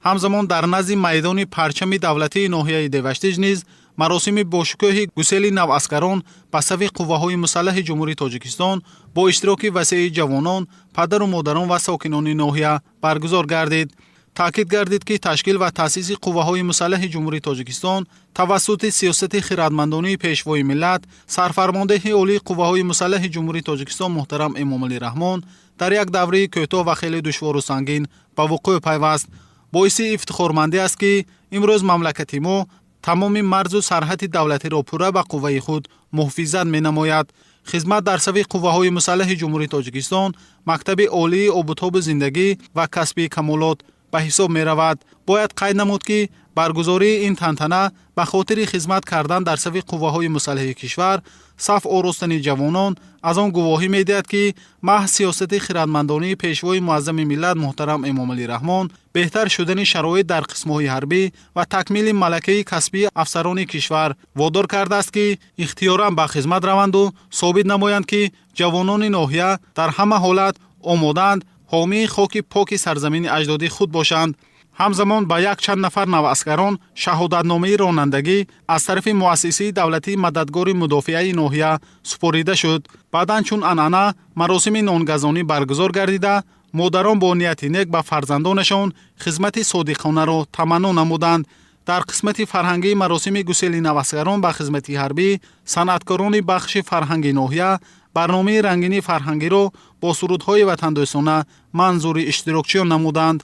Ҳамзамон дар назди майдони парчами давлатии ноҳияи Деваштич низ маросими бошукӯҳи гусели наваскарон ба сафи қувваҳои мусаллаҳи Ҷумҳурии Тоҷикистон бо иштироки васеи ҷавонон, падару модарон ва сокинони ноҳия баргузор гардид. Таъкид гардид, ки ташкил ва таъсиси қувваҳои мусаллаҳи Ҷумҳурии Тоҷикистон тавассути сиёсати хирадмандонии Пешвои миллат, Сарфармондеҳи Олии Қувваҳои мусаллаҳи Ҷумҳурии Тоҷикистон муҳтарам Эмомалӣ Раҳмон дар як давраи кӯтоҳ ва хеле душвору сангин ба вуқӯъ пайваст. Боиси ифтихормандӣ аст, ки имрӯз мамлакати мо тамоми марзу сарҳади давлатиро пурра ба қувваи худ муҳофизат менамояд. Хизмат дар сафи қувваҳои мусаллаҳи Ҷумҳурии Тоҷикистон мактаби олии обутоби зиндагӣ ва касби камолот ба ҳисоб меравад. Бояд қайд намуд, ки баргузории ин тантана ба хотири хизмат кардан дар сафи қувваҳои мусаллаҳи кишвар саф оростани ҷавонон аз он гувоҳӣ медиҳад, ки маҳз сиёсати хирадмандонии Пешвои муаззами миллат муҳтарам Эмомалӣ Раҳмон, беҳтар шудани шароит дар қисмҳои ҳарбӣ ва такмили малакаи касбии афсарони кишвар водор кардааст, ки ихтиёран ба хизмат раванду собит намоянд, ки ҷавонони ноҳия дар ҳама ҳолат омодаанд ҳомии хоки поки сарзамини аҷдодии худ бошанд. Ҳамзамон ба якчанд нафар наваскарон шаҳодатномаи ронандагӣ аз тарафи муассисаи давлатии Мададгори мудофиаи ноҳия супорида шуд. Баъдан, чун анъана, маросими нонгазонӣ баргузор гардида, модарон бо нияти нек ба фарзандонашон хизмати содиқонаро таманно намуданд. Дар қисмати фарҳангии маросими гусели наваскарон ба хизмати ҳарбӣ санъаткорони бахши фарҳанги ноҳия барномаи рангини фарҳангиро бо сурудҳои ватандӯстона манзури иштирокчиён намуданд.